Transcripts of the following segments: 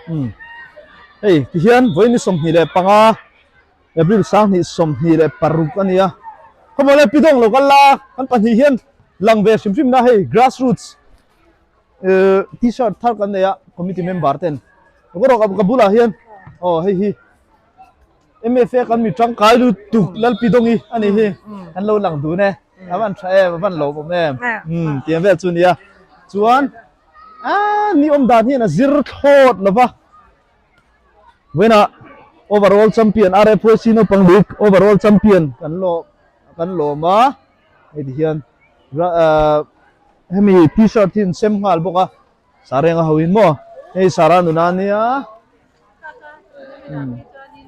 Umm hei tihian vawiin ni 25 April 2026 a nia. Khawmaw le pi dawng lo kal la kan pahnih hian lang ve hrim hrim na hei grassroots eh t-shirt thar kan nei a committee member ten erawh ka bulah hian aw hei hi MFA kan mi tangkai lutuk Lalpi Dawngi a nih hi an lo lang dun e a van tha em a van lawmawm em umm tiang vel chu a nia chuan aaa ni awm dan hian a zir thlawt lo va vawiinah overall champion RFYC naupang league overall champion kan lawm kan lawm a hei ti hian ahh hemi t-shirt hi an sem nghal bawk a Sarenga ho in maw hei Sara nuna ania.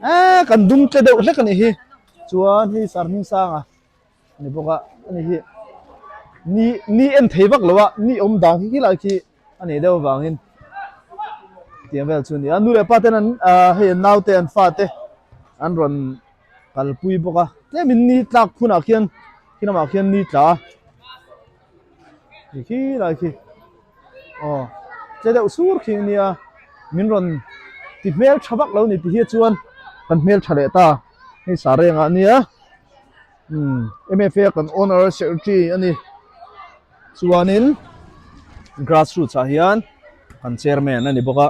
Eee kan dum tle deuh hlek a nih hi chuan hei sar hming sanga a ni bawk a a ni hi ni ni en thei vak lo a ni awm dan khi khilai khi a nih deuh avangin tiang vel chu a ni a nu leh pa ten an ah hei an naute an fate an rawn kalpui bawk a tlemin ni tlak hunah khian khi lamah khian ni tla a. Ni khi lai khi aw che deuh sur khi ania min rawn ti hmel tha vak lo ni ti hi chuan kan hmel tha leh ta hei sa reng ah ania umm M_F_A kan owner secretary a ni chuanin grass roots ah hian kan chairman a ni bawk a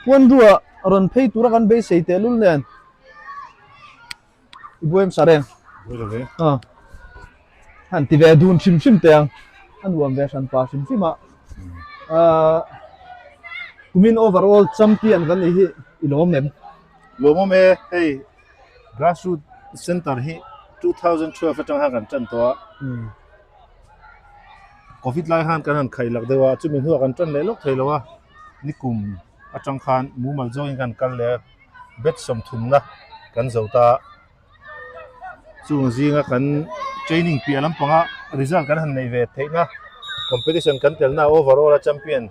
puanrua rawn phei tura kan beisei tehlul nen. I buai hmasa reng. Buai lo ve. Ah. Han ti ve dun hrim hrim teh ang. A nuam ve hran pa hrim hrim a. Ah kumin overall champion kan nih hi i lawm em? Lawmawm e, hei grassroot center hi 2012 atang khan kan tan tawh a. Covid lai khan kan han khaih lak deuh a, chumi hnuah kan tan leh lawk thei lo a, nikum atang khan mumal zawngin kan kal leh a. Batch sawmthumna kan zo ta chung zinga kan training piah lampanga result kan han neih ve theihna competition kan telna overall a champion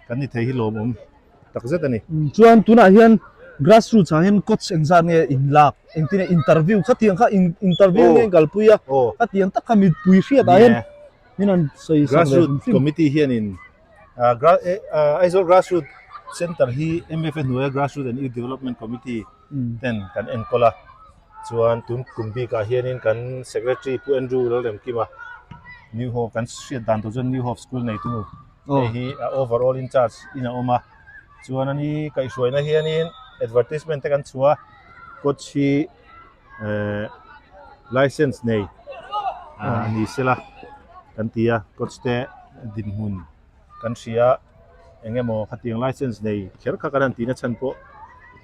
kan ni thei hi lawmawm tak zet a ni. Chuan tunah hian grassroots ah hian coach engzat nge in lak engtin nge interview khatiang kha interview nge in kalpui a khatiang tak kha mipui hriat ah hian min han sawi sak ve Grassroots committee hianin Aizawl Grassroot Center hi MFA hnuaia Grassroot and Youth Development Committee ten kan enkawl a, chuan tun kum bikah hianin kan Secretary Pu Andrew Lalremkima New Hope kan hriat dan tur chuan New Hope School neitu hei hi a overall in charge in a awm a, chuan ani kaihhruaina hianin advertisement te kan chhuah a, coach hi eh license nei ah ni sela kan ti a coach te dinhmun kan hria eng emaw khatiang license nei kher kha kan han tihna chhan pawh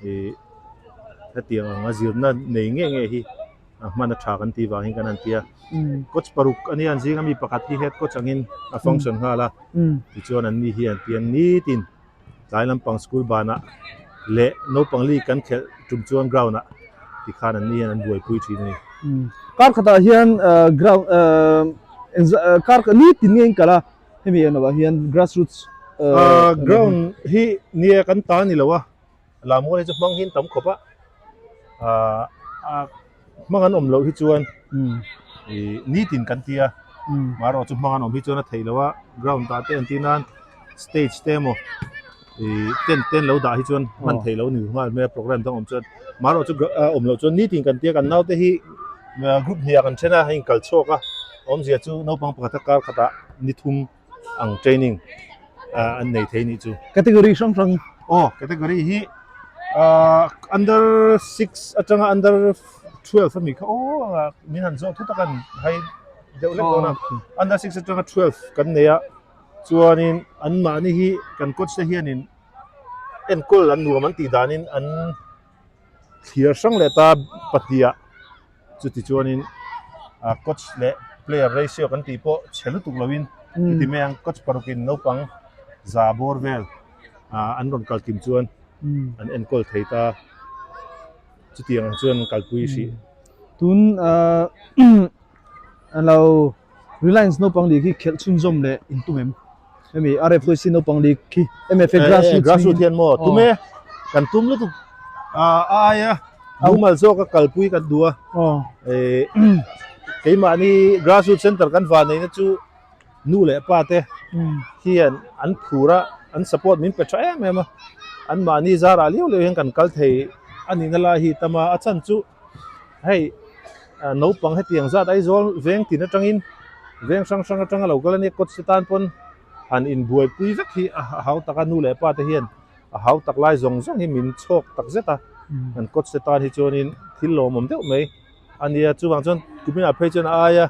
ih hetiang anga zirna nei ngei ngei hi a hman a tha kan tih vangin kan han ti a coach paruk a nia an zinga mi pakhat hi head coach angin a function nghal a tichuan an ni hi an ti a nitin. Tlai lampang school banah leh naupang league kan khelh tum chuan ground ah tikhan an ni hian an buaipui thin a ni. Kar khatah hian ground kar ni tin nge in kal a hemi en lovah hian grassroots Ground hi nia kan ta ni lo a, Lammual hi chu hmang hi an tam khawp a, Hmang an awm loh hi chuan ih nitin kan ti a, marawh chu hmang an awm hi chuan a theih loh a, ground ah te entir nan stage te emaw ih tent te an lo dah hi chuan hman theih loh a ni nghal mai a program dang awm chuan marawh chu a awm loh chuan nitin kan ti a kan naute hi group hniah kan then a hei inkal chhuak a awmzia chu naupang pakhat a kar khatah ni thum ang training ah an nei thei nih chu. Category hrang hrang. Aw category hi ah under 6 atanga under 12 ami kha aw min han zawh thu tak an hai deuh lek dawn a under 6 atanga 12 kan nei a chuanin an mahni hi kan coach te hianin enkawl an nuam an tih danin an thlir hrang leh ta pahnih ah Chuti chuanin ah coach leh player ratio kan tih pawh chhe lutuk loin ti mai ang coach parukin naupang za bawr vel ah an rawn kal kim chuan an enkawl thei ta chutiang ang chuan an kalpui hrih. Tun ah alo Reliance naupang league hi khelh chhunzawm leh intum em? Hemi RFC naupang league khi MFA grassroots grassroots hian maw tum e kan tum lutuk a aia mumal zawk a kalpui kan duh a eh keimahni grassroots center kan van neihna chu nu leh pa te hian an phur a an support min pe tha em em a. Anmahni zarah liau liau hian kan kal thei a nihna lai hi tam a, a chhan chu hei naupang hetiang zat Aizawl veng tin atangin veng hrang hrang atanga lo kal a nia coach te tan pawn han inbuaipui vek hi a hau tak a nu leh pa te hian a hau tak lai zawng zawng hi min chhawk tak zet a kan coach te tan hi chuanin thil lawmawm deuh mai a nia chuvang chuan kuminah phei chuan a aia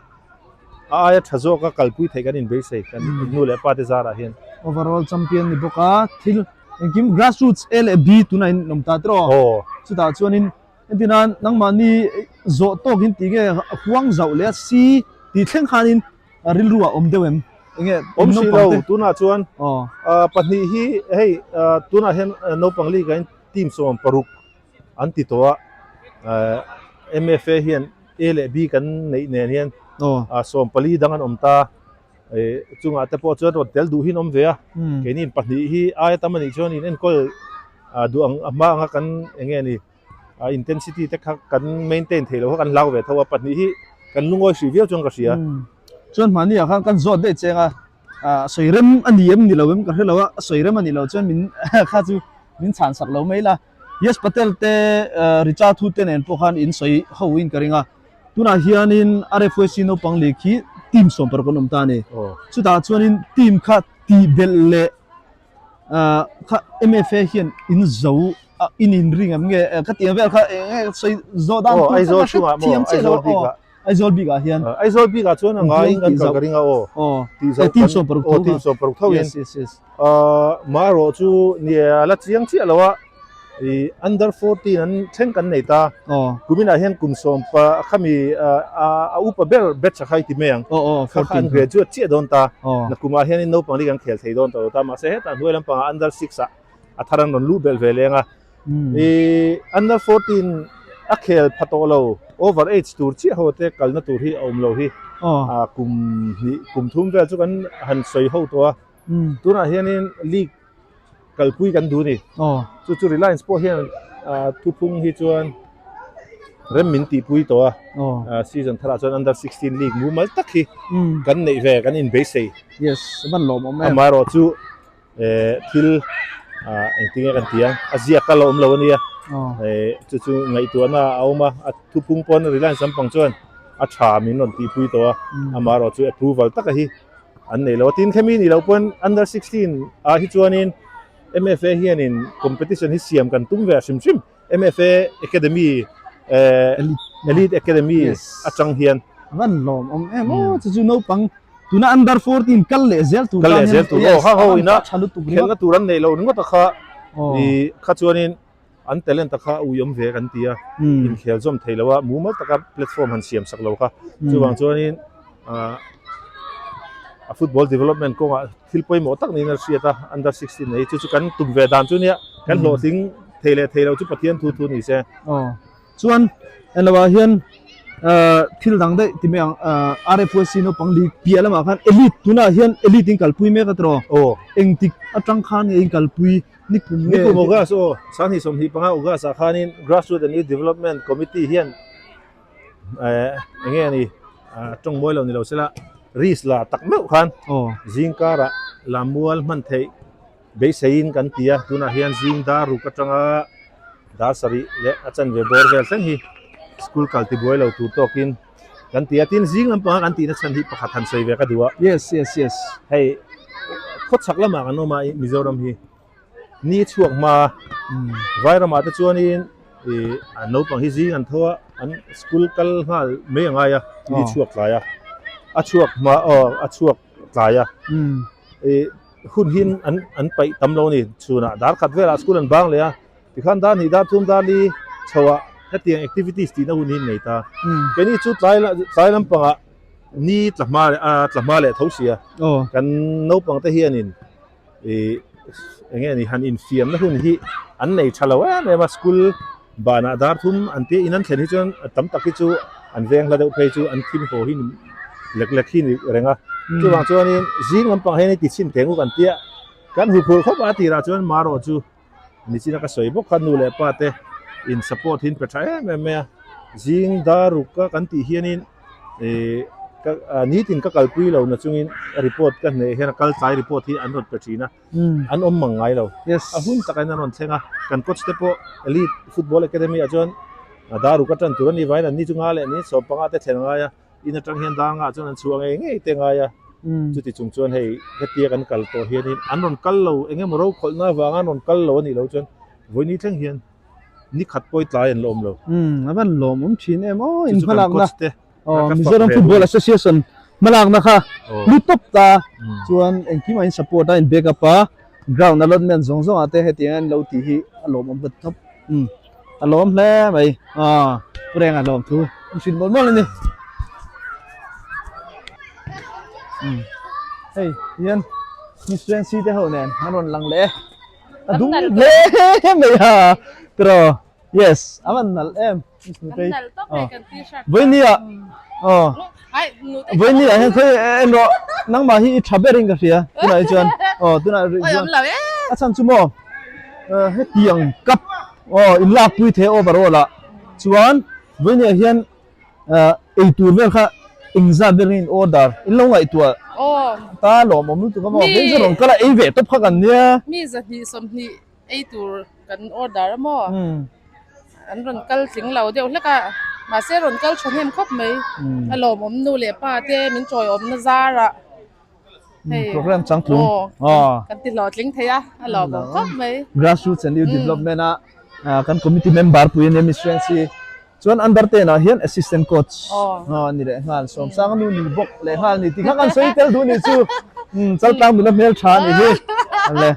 a aia tha zawka kalpui theih kan inbeisei kan nu leh pa te zarah hian. Overall champion ni bawk a thil engkim grassroots A leh B tunah in awm ta tiraw? Aw. Chutah chuanin entirnan nangmahni zawh tawkin ti nge huang zauh leh a C tih thleng khanin rilru ah awm deuh em? Enge Awm hrih lo tunah chuan pahnih hi hei tunah hian naupang league ah hian team 16 an ti tawh a MFA hian A leh B kan neih nen hian 14 dang an awm ta chungah te pawh chuan rawn tel duh hi an awm ve a keini pahnih hi aia tam anih chuan in enkawl duh ang a hma anga kan enge ni a intensity te kha kan maintain thei lo kha kan hlau ve tho a pahnih hi kan lungawi hrih viau chuan ka hria. Chuan mahni ah khan kan zawt daih cheng a sawi rem a ni em ni lo em ka hre lo a sawi rem a ni lo chuan min kha chu min chhan sak lo mai la Yash Patel te Richa thu te nen pawh khan in sawi ho in ka ring a tunah hianin RFYC naupang leh khi team 16 an awm ta a ni chutah chuanin team kha tih belh leh kha MFA hian in zo a in in ring em nge ka tih ang vel kha eng nge sawi zawh dan tur kha ka hre thiam chiah lo aw Aizawl bik ah hian Aizawl bik ah chuan a ngaiin kan kal ka ring a aw tih zawh team 16 tho team 16 tho in yes yes yes marawh chu nia la chiang chiah lo a i under 14 an thleng kan nei ta kumin ah hian kum sawm pa khami a upa ber batch a kha i ti mai ang kha kha an graduate chiah dawn ta na kumah hianin naupang ri kan khel thei dawn ta lo ta mahse hetah hnuai lampangah under 6 ah a thar an rawn luh belh ve leng a i under 14 a khel pha tawh lo over age tur chiah ho te kalna tur hi a awm lo hi a kum hnih kum thum vel chu kan han sawi ho tawh a tunah hianin league kalpui kan duh a ni. Chu chu Reliance pawh hian thuphung hi chuan rem min tihpui tawh a season tharah chuan under 16 league mumal tak hi kan neih ve kan inbeisei. Yes, van lawmawm em. Amaherawh chu thil engtin nge kan ti ang a ziak a la awm lo a nia chu chu ngaihtuahna a awm a a thuphung pawn Reliance lampang chuan a tha min rawn tihpui tawh a amaherawh chu approval taka hi an nei lo a tin khemi nih loh pawn under 16 ah hi chuanin MFA hianin competition hi siam kan tum ve a hrim hrim MFA Academy eh Elite Academy atang hian van lawm awm em aw chu chu naupang tuna under 14 kal leh zel tur kal leh zel tur aw ha ho ina khelna tur an nei lo ringawt a kha i kha chuanin An talent a kha a ui awm ve kan ti a, inkhel zawm thei lo a, mumal taka platform han siam sak lo kha. Chuvang chuanin a football development kawngah thil pawimawh tak niin a hriat a, under 16 nei chu chu kan tum ve dan chu nia, kan hlawhtling thei leh thei lo chu Pathian thu thu ni se. Aw, chuan englo ah hian thil dang daih ti mai ang RFYC naupang league piah lamah khan elite tunah hian elite in kalpui mek a tiraw? Aw. Engtik atang khan nge in kalpui Nikum nge? Nikum August aw, 2025 August ah khanin Grassroots and Youth Development Committee hian eh eng nge ni tawng mawi lo ni lo sela risk la tak meuh khan zing karah lammual hman theih beiseiin kan ti a, tunah hian zing dar ruk atanga dar sarih leh a chanve bawr vel thleng hi school kal tibuai lo tur tawkin Kan ti a, tin zing lampanga kan tihna chhan hi pakhat han sawi ve ka duh a. Yes, yes, yes. Hei, khawchhak lamah kan awm a Mizoram hi ni chhuak hma Vairamah te chuanin ih an naupang hi zing an tho a, an school kal nghal mai a ngai a, ni chhuak tlai a, a chhuak hma aw a chhuak tlai a. Ih hun hi an an paih tam lo a ni, chhunah dar khat velah school an bang leh a. Tikhan dar hnih dar thum dar li chhoah hetiang activities tihna hun hi an nei ta. Keini chu tlai tlai lampangah ni tla hma leh a tla hma leh tho sia. Kan naupang te hianin ih eng nge ni han infiamna hun hi an nei tha lo em em a school banah dar thum an tia in an thlen hi chuan tam tak hi chu an veng hla deuh phei chu an thim haw hi lek lek hi ni reng a. Chuvang chuanin zing lampang hian i ti chhin teng u kan tia kan huphurh khawp a tirah chuan marawh chu Nichina ka sawi bawk kha nu leh pa te in support hi an pe tha em em mai a, zing dar ruk a kan tih hianin ih Ka nitin ka kalpui lo na chungin report ka hneh hian a kal tlai report hi an rawn pe thin a, an awm mang ngai lo. A hun takin an rawn thleng a, kan coach te pawh Elite Football Academy ah chuan Daruk a tan tur a nih vangin an ni chu nga leh ni 15 te thlen a ngai a, in atang hian dar ngah chuan an chhuah ngei ngei te ngai a, chuti chung chuan hei hetia kan kal tawh hianin an rawn kal lo eng emaw rokhawlhna avanga an rawn kal lo a nih loh chuan vawiini thleng hian ni khat pawi tlai an la awm lo. A van lawmawm thin em aw in hmalakna. Aw Mizoram Football Association hmalakna kha hlu tawp ta chuan engkim a in support a in back up a ground allotment zawng zawng ah te hetiang a in lo tih hi a lawmawm ka ti tawp umm a lawm hle mai aw Pu Renga lawm thu an hrilh mawlh mawlh a ni umm hei hian Miss te ho nen an rawn lang leh e a dum hle mai a tiraw yes a van nalh em. Vawinia aw Vawinia hian khawi en rawh nangmah hi i tha berin ka hria tunah hi chuan aw tunah rih chuan a chhan chu maw hetiang cup aw in lakpui thei overall ah chuan Vawinia hian eitur vel kha engzat vel nge in order in lo ngaihtuah ta lawmawm lutuk a maw hei chu rawn kal a ei ve tawp kha kan nia. Mi 220 Ei tur kan order a maw? An rawn kal tling lo deuh hlek a, mahse rawn kal thahnem khawp mai. A lawmawm nu leh pa te min tawiawmna zarah hei Program changtlung. Aw kan ti hlawhtling thei a, a lawmawm khawp mai. Grassroots and Youth Development a kan committee member pui a nia Miss Rency. Chuan under 10 ah hian assistant coach a ni leh nghal. Sawmsanga nu ni bawk leh nghal ni tih kha kan sawi tel duh a nih chu. Chaltlang nula hmeltha a nih hi. Ale.